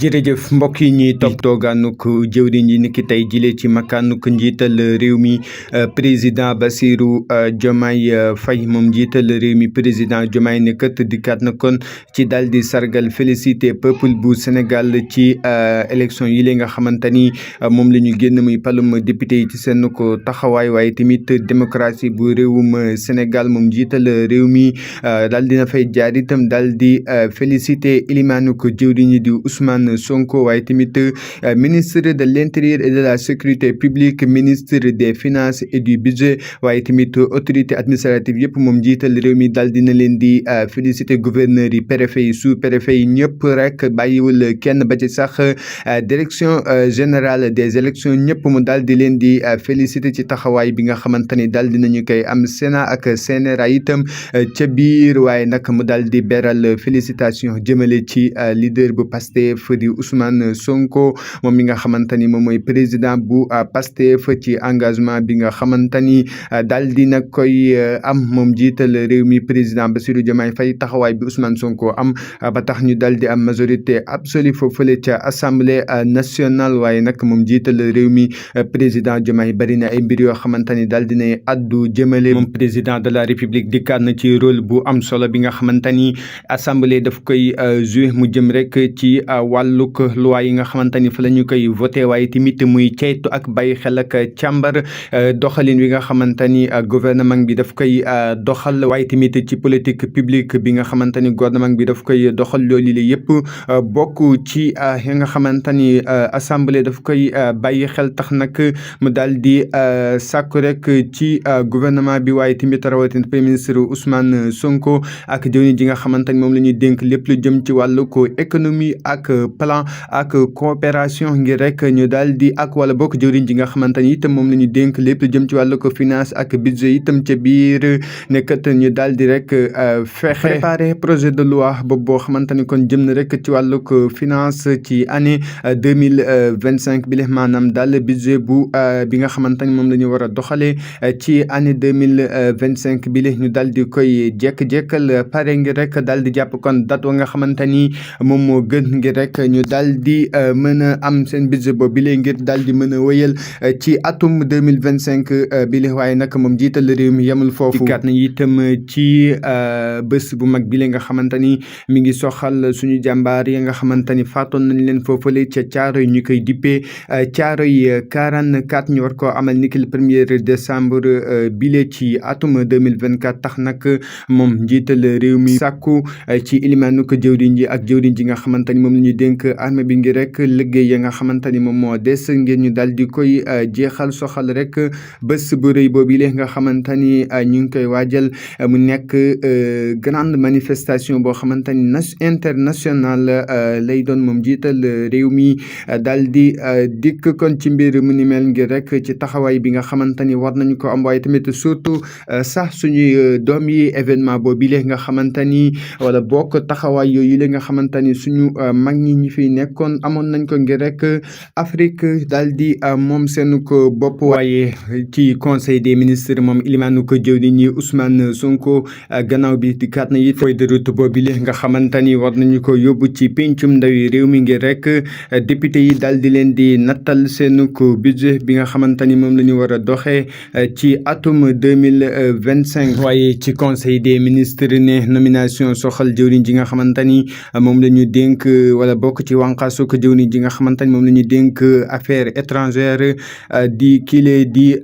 jërëjëf mbokk yi ñuy topp toogaanuk jëwriñ yi niki tey jile ci makaanuk njiital réew mi président Bassirou Diomaye Faye moom njiital réew mi président Diomaye ne kat dikkaat na kon ci daal di sargal félicité peuple bu Sénégal ci élection yi la nga xamante ni moom la ñu génn muy palum député yi ci seen ko taxawaay waaye tamit démocratie bu réewum Sénégal moom njiital réew mi daal dina fay jaar itam daal di félicité ilimaanuk jëwriñ yi di Ousmane Sonko waaye tamit ministre de l'intérieur et de la sécurité publique ministre des finances et du budget waaye tamit autorité administrative yëpp moom njiital réew mi daal dina leen di féliciter gouverneurs yi préfet yi sous préfet yi ñëpp rek bàyyiwul kenn ba ci sax direction générale des élections ñëpp mu daal di leen di féliciter ci taxawaay bi nga xamante ni daal dinañu koy am Sénat ak CNRA itam ca biir waaye nag mu daal di beral félicitation jëmale ci leader bu Pastef di Ousmane Sonko moom mi nga xamante ni moom mooy président bu Pastef ci engagement bi nga xamante ni daal di nag koy am moom jiital réew mi président Bassirou Diomaye Faye taxawaay bi Ousmane Sonko am ba tax ñu daal di am majorité absolue foofule ca assemblée nationale waaye nag moom jiital réew mi président Diomaye bari na ay mbir yoo xamante ni daal dinay addu jëmale moom président de la république dikkaat na ci rôle bu am solo bi nga xamante ni assemblée daf koy jouer mu jëm rek ci wàllug loi yi nga xamante ni fa la ñu koy voté waaye tamit muy ceytu ak bàyyi xel ak càmbar doxalin wi nga xamante ni gouvernement bi daf koy doxal waaye tamit ci politique publique bi nga xamante ni gouvernement bi daf koy doxal loolu la yëpp bokk ci yi nga xamante ni assemblée daf koy bàyyi xel tax nag mu daal di sàkku rek ci gouvernement bi waaye tamit rawatina premier ministre Ousmane Sonko ak jëwriñ ji nga xamante ni moom la ñuy dénk lépp lu jëm ci wàllu ko économie ak plan ak coopération ngir rek ñu daal di ak wala bokk jëwriñ ji nga xamante ni itam moom la ñu dénk lépp lu jëm ci wàllu ko finance ak budget itam ca biir nekkat ñu daal di rek fexe préparer projet de loi boobu boo xamante ni kon jëm na rek ci wàllu ko finance ci année 2025 bi la maanaam daal budget bu bi nga xamante ni moom la ñu war a doxalee ci année 2025 bi la ñu daal di koy jekk-jekkal pare ngir rek daal di jàpp kon date wa nga xamante ni moom moo gën ngir rek ñu daal di mën a am seen budget boobu bi lee ngir daal di mën a wëyal ci atum 2025 bi lee waaye nag moom jiital réew mi yemul foofu kat nañ itam ci bés bu mag bi lee nga xamante ni mi ngi soxal suñu jàmbaar yi nga xamante ni faatoon nañ leen foofule ca Caaroy ñu koy dippee Caaroy 44 ñu war koo amal niki le 1er décembre bi lee ci atum 2024 tax nag moom njiital réew mi sàkku ci ilimaanu ko jëwriñ ji ak jëwriñ ji nga xamante ni moom la ñuy dénk armée bi ngir rek liggéey ya nga xamante ni moom moo des ngir ñu daal di koy jeexal soxal rek bés bu rëy boobu yi nga xamante ni ñu ngi koy waajal mu nekk grande manifestation boo xamante ni internationale lay doon moom jiital réew mi daal di dikk kon ci mbir mu ni mel ngir rek ci taxawaay bi nga xamante ni war nañu ko am waaye tamit surtout sax suñuy doom yi événement boobu yi nga xamante ni wala bokk taxawaay yooyu la nga xamante ni suñu mag ñi fi nekkoon amoon nañ ko ngir rek Afrique daal di moom seen ko bopp waaye ci conseil des ministres moom ilimaanu ko jëwriñ ñi Ousmane Sonko gannaaw bi di kat na it feuille de route boobu li nga xamante ni war nañu ko yóbbu ci pencum ndawi réew mi ngir rek député yi daal di leen di nattal seen ko budget bi nga xamante ni moom la ñu war a doxee ci atum 2025 waaye ci conseil des ministres ne nomination soxal jëwriñ ji nga xamante ni moom la ñu dénk wala bokk ci wànqaasu ko jëwriñ ji nga xamante ni moom la ñu dénk affaires étrangères di kile di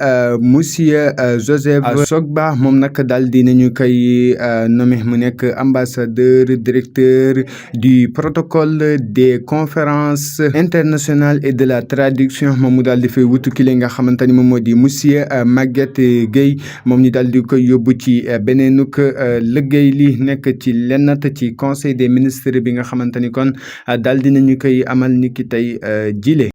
monsieur Joseph Sogba moom nag daal di nañu koy nommé mu nekk ambassadeur directeur du protocole des conférences internationales et de la traduction moom mu daal di fay wutu kile nga xamante ni moom moo di monsieur Maguette Gueye moom ñu daal di koy yóbbu ci beneenuk liggéey li nekk ci lennat ci conseil des ministres bi nga xamante ni kon daal dinañu koy amal niki tey jile